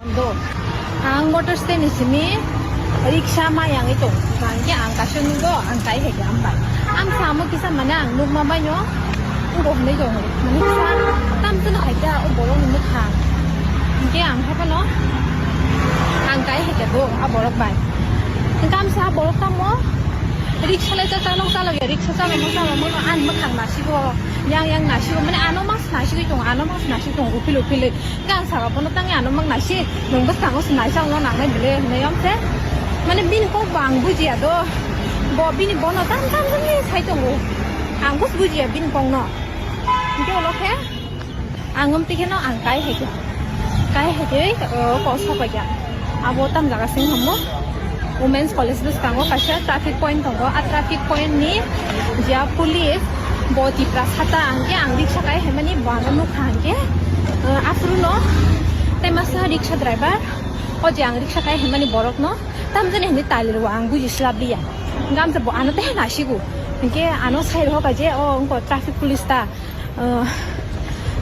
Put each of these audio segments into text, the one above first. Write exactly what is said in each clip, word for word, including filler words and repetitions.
Do. Ang motor stand ni simi riksa ma yangwi tong. Hwnkhe ang kaisa nugo, ang kai hai khe ambai. Ang samo kisa mane ang nukma baino. Wngkha hwnwi tong. Mane kisa tam tino hai khe o borok ni mwkhang. Hwnkhe ang haphano ang kai hai khe do a borok bai. Hwnkhe ang sa borok tamo riksa lai cha chalok chalok ya, riksa chalok chalok mano ang mwkhang nasigo, yang yang nasigo, mane ano mas nasigwi tong, ano mas nasigwi tong, uphil uphilwi. Hwnkhe ang saka bono tangwi ano mang nasi, nwng bwskango se naisa wngna nangnai bile hwnwi yom se. Mane bini kok bo ang bujiya do. Bo bini bono tam tam wngwi sai tongo. Ang bus bujiya bini kokno. Hwnkhe ulo khe ang wmtwi kheno ang kai hai khe. Kai hai khe, o, kok sapaikha. Abo tam jaga sing hamo. Women's College bwskango kaisa traffic point tongo. A traffic point ni je police bo Tipra sata hwnkhe ang riksa kai hwnmani bo ano nukha hwnkhe, eh, aphuru no tei masa riksa driver o je ang riksa kai hwnmani borok no tamjani hwnwi tali rwo ang buji slap liya. Hwnkhe amsa bo ano tei nasigo hwnkhe ano sai rohor ka je o wngkha traffic police ta. Ah,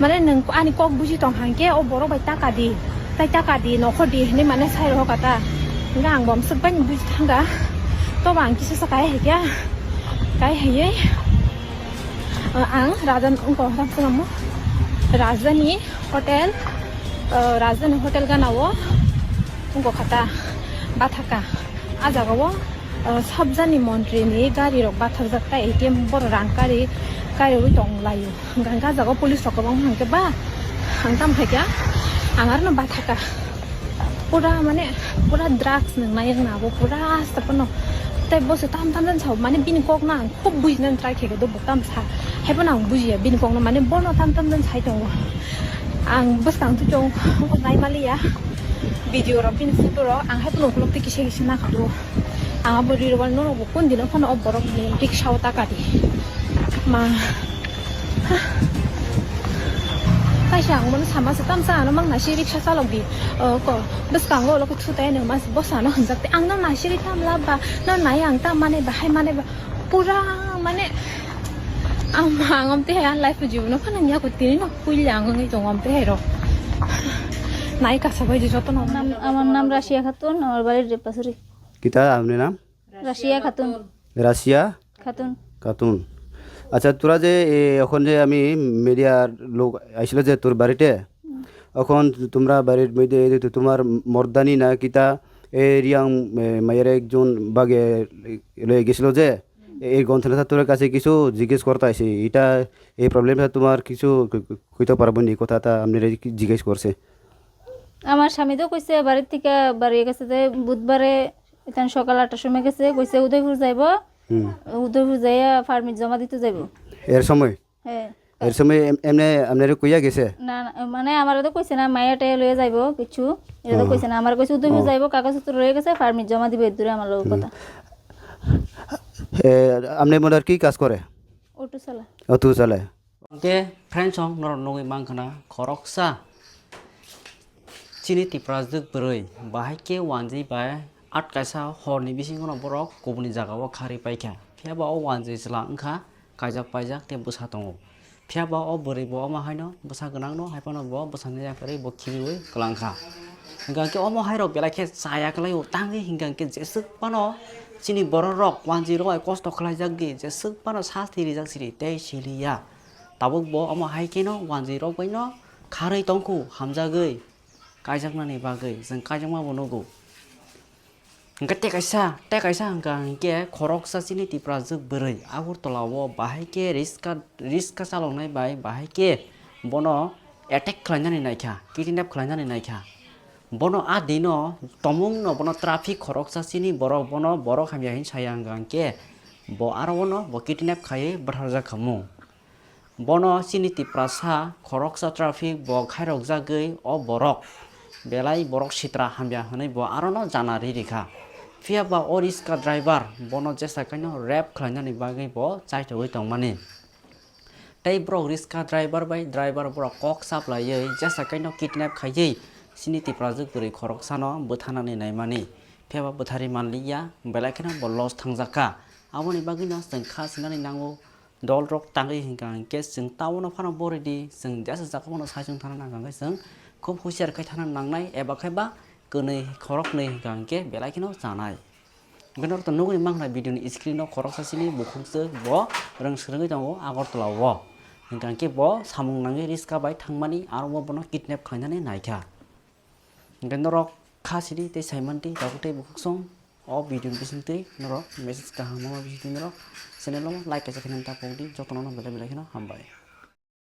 mane nwng ani kok buji tong hang khe o borok bai taka di, tai taka di, nokhor di hinwi mane sai rohor kha ta. Hwnkhe ang bo swk bai buji thang kha. Tobo ang kisa sa kai hai khe, kai hai, ah, ang Rajan wngkha, Rajan wngkha mo, Rajdhani Hotel, ah, Rajdhani Hotel gana o wngkha kha ta, bathaka. A jaga o, ah, sabjani montri ni gari rok bathakjak ta, A T M borok rang kari, kari rwi tong laio. Hwnkhe ang khe ah jaga o police rok kwbangma hwnkhe ba ang tamo khaikha ang aroni bathaka pura mane pura drugs nwngnai wngna abo pura asta phano tei bo se tam tam jan sao mane bini kok no ang khub bujinani try khaikha do bo tam sa hai phano ang bujiya bini kok no mane bono tam tam jan sai tongo ang bwskang twi tongo naimaliya video rok bini photo rok ang hai phano ukulok twi kisa kisa nakha do. Ang abo rirwal norok bo kun dino phano o borok ni riksa o taka di. Ma. Ha. Kaisa ang bono sama se tamsa ano mang nasi riksa chalok di. O ko bwskango ulo ko thutai no mas bosa no hanjak te ang no nasi ri tam laba no nai ang tam mane ba hai mane ba pura mane ang ang am te hai life jibono phano nya ko tini no puila ang ngi tong am te hai ro. Nai kasa bai joto no. নাম, আমার নাম রাশিয়া খাতুন, আমার বাড়ি রেপাসুরি। কিতা আপনার নাম? রাশিয়া খাতুন। রাশিয়া খাতুন। খাতুন। আচ্ছা, তোরা যে, এ, এখন যে আমি মিডিয়ার লোক আইছিল যে তোর বাড়িতে, হুম। এখন তোমরা বাড়ির মধ্যে এই যে তোমার মর্দানি না কিতা, এ, রিয়াং, এ, মায়ের একজন বাগে লয়ে গেছিল যে, হুম। এই গ্রন্থটা তোর কাছে কিছু জিজ্ঞেস করতে আইছে, এটা, এই প্রবলেমটা তোমার কিছু ক-, ক-, কইতে পারবো নি, কথাটা আপনারা কি জিজ্ঞেস করছে? আমার স্বামী তো কইছে বাড়ির থেকে বাড়ি গেছে যে বুধবারে, এখান সকাল আটটার সময় গেছে, কইছে উদয়পুর যাইবো, হুম। উদয়পুর যাইয়া পারমিট জমা দিতে যাইবো। এর সময়? হ্যাঁ। এর সময় এম-, এমনি আপনারে কইয়া গেছে? না, না, মানে আমারে তো কইছে না, মাইয়া টাইয়া লইয়া যাইবো কিছু, এটা তো ও। কইছে না। আমারে কইছে উদয়পুর ও। যাইবো, কাগজপত্র রয়ে গেছে, পারমিট জমা দিবো, এর দূরে আমার লগে হুম। কথা। এ, আপনি মোটর কি কাজ করে? অটো চালা। অটো চালায়। Hwnkhe friends rok norok nugwi mankha na khoroksa chini Tiprajwk bwrwi bahai khe wanjwi bai at kaisa horni bisingo no borok kubuni jagao kharwi paikha. Phiya ba o wanjwi chwla wngkha kaijak paijak tei bwsa tongo. Phiya ba o bwrwi bo omo haino bwsa gwnang no hai phano bo bwsani yakarwi bo khibiwi kwlangkha. Hwnkha khe omo hai rok belai khe chaya kwlaio tangwi hwnkha khe jeswk phano chini borok rok wanjwi rok bai kosto khlaijak di jeswk phano sasti rijak siri tei siliya. Tabuk bo omo hai kheno wanjwi rok bai no kharwi tongkhu hamjagwi kaijaknani bagwi chwng kaijakma bo nugo. Hwnkhe tei kaisa, tei kaisa hwnkha hinkhe khoroksa chini Tiprajwk bwrwi Agartala o bahai khe riska, riska chaloknai bai bahai khe bono attack khlainani naikha, kidnap khlainani naikha. Bono a dino tomungno bono traffic khoroksa chini borok bono borok hamya hin saya hwnkha hinkhe bo aro bono bo kidnap khaiwi bwtharjak kha mung. Bono chini Tiprasa khoroksa traffic bo khairokjagwi o borok belai borok sitra hamya hwnwi bo arono jana ri rikha. Phiya ba o riska driver bono jesa kaino rape khlainani bagwi bo chaithogwi tongmani. Tei borok riska driver bai driver borok kok saplaiwi jesa kaino kidnap khaiwi chini Tiprajwk bwrwi khoroksano bwtharnani naimani. Phiya ba bwtharwi manliya, belai kheno bo loss thangjakha. Aboni bagwino chwng kha sinani nango. Dol rok tangwi hwnkha hinkhe chwng town o phano bo ready, chwng jesa jaga phano saichung thana nang kha hinkhe chwng Khub husiar khai thana nangnai eba khai ba kwnwi khoroknwi hwnkha hwnkhe belai kheno chanai. Hwnkhe norok to nugwi mankha video ni screen o khoroksa sini bukhuk swk bo rwng swrwngwi tongo Agartala o. Hwnkha hwnkhe bo samung nangwi riska bai thangmani aro bo bono kidnap khlainani naikha. Hwnkhe norok kha sidi tei saimanti tabuk tei bukhuk song o video ni bisingtwi norok message kaham ma bisingtwi norok channel o like kaisa khe nang ta pokdi jotono belai belai kheno hambai.